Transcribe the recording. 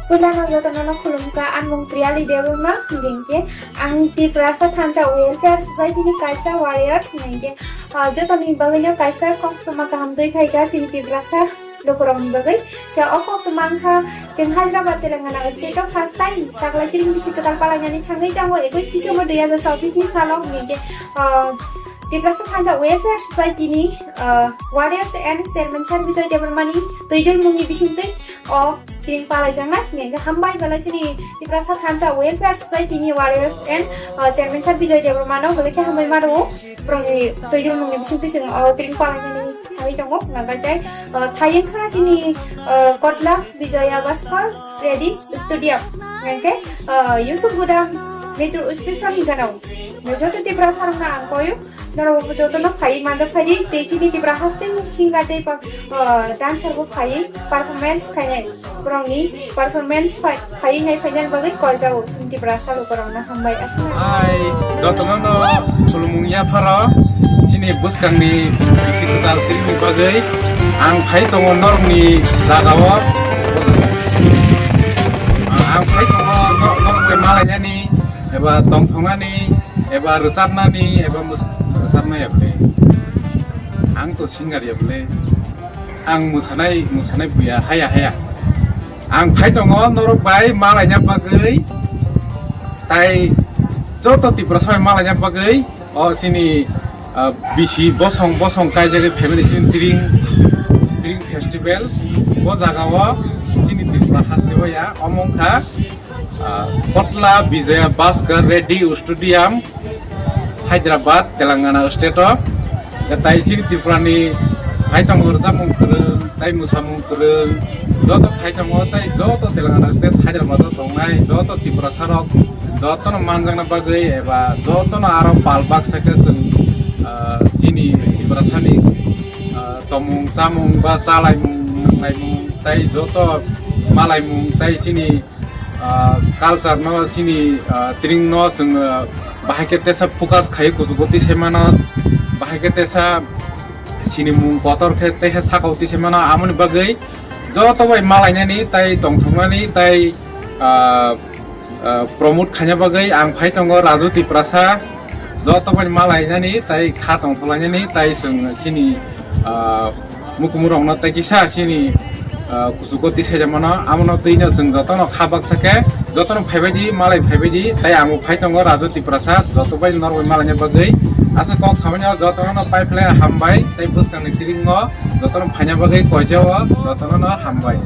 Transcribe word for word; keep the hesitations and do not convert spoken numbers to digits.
Puilano jotono no khulumkha, ang mung Priyali Debbarma, hingke ang Tiprasa Thansa Welfare Society ni kaisa warriors, hingke, ah, jotoni bagwino kaisa koktwma kaham twi phaikha chini Tiprasa lukurokni bagwi. Khe o koktwma wngkha chwng Hyderabad, Telangana state o first time taklai tring bisi kwtal palainani thangwi tongo, ekush December dui hajar chobbish ni salo, hingke, ah, Tiprasa Thansa Welfare Society ni, ah, warriors and chairman sir Bijoy Debbarma ni twidulmung ni bisingtwi o tring palaijaknai, hingke hambai belai chini Tiprasa Thansa Welfare Society ni warriors and, uh, chairman sir Bijoy Debbarma no belai khe hambai mano. Borokni twidulmung ni bisingtwi chwng o tring palainani thangwi tongo. Hingke tei, uh, thayeng kha chini, uh, Kotla Bijoya Bhaskar Reddy Stadium, hingke, uh, Yusuf Gudam metro station ganao. Joto Tiprasa rokno ang koyo, norok bo jotono phai manjak phai di, tei chini Tipra haste ni singer tei pa-, uh, dancer bo phai performance khainai. Borokni performance phai, phai nai phainani bagwi koijago chini Tiprasa lukurokno hambai aswk. Hai, jotono no khulumung yapharo chini bwskangni bisi kwtal tringni bagwi ang phai tongo norokni jagao. Ang phai tongo no-, norok bai malainani eba tongthoknani eba rwchapnani eba mus-, rwchapnai ya bwle. Ang to singer ya bwle. Ang mwsanai, mwsanai buya, haya, haya. Ang phai tongo norok bai malaina bagwi, tai joto Tiprasa bai malaina bagwi, o chini, ah, bisi bosong, bosong kaijagwi family chini Tring, Tring Festival, bo jaga o chini Tripura haste o ya, omo wngkha, ah, Kotla Bijoya Bhaskar Reddy Stadium, Hyderabad, Telangana state o. Tei chini Tripura ni phai tongo rwchapmung kwrwng, tei mwsamung kwrwng, joto phai tongo, tei joto Telangana state Hyderabad o tongnai, joto Tiprasa rok, jotono manjakna bagwi eba jotono aro pal baksa khe chwng, ah, chini Tiprasa ni, ah, tongmung chamung ba chalaimung nanglaimung tei joto malaimung tei chini ah, culture no, chini, ah, tring no chwng, ah, bahai khe tesa focus khai kuchugo tisai mano, bahai khe tesa sinimung kotor khe tesa sakao tisai mano, amoni bagwi joto bai malainani tei tongthoknani tei, ah, ah, promote khaina bagwi ang phai tongo Raju Tiprasa, joto bai malainani tei kha tongthoknani tei chwng chini, ah, mukumurokno tei kisa chini, ah, kuchugo tisai mano, amono twino chwng jotono kha baksa khe, jotono phaibaidi, malai phaibaidi, tei ang bo phai tongo Raju Tiprasa, joto bai norok bai malaina bagwi. Aswk kok samani jotono pai phle hambai, tei bwskangni tringo jotono phaina bagwi koijao, jotono no hambai.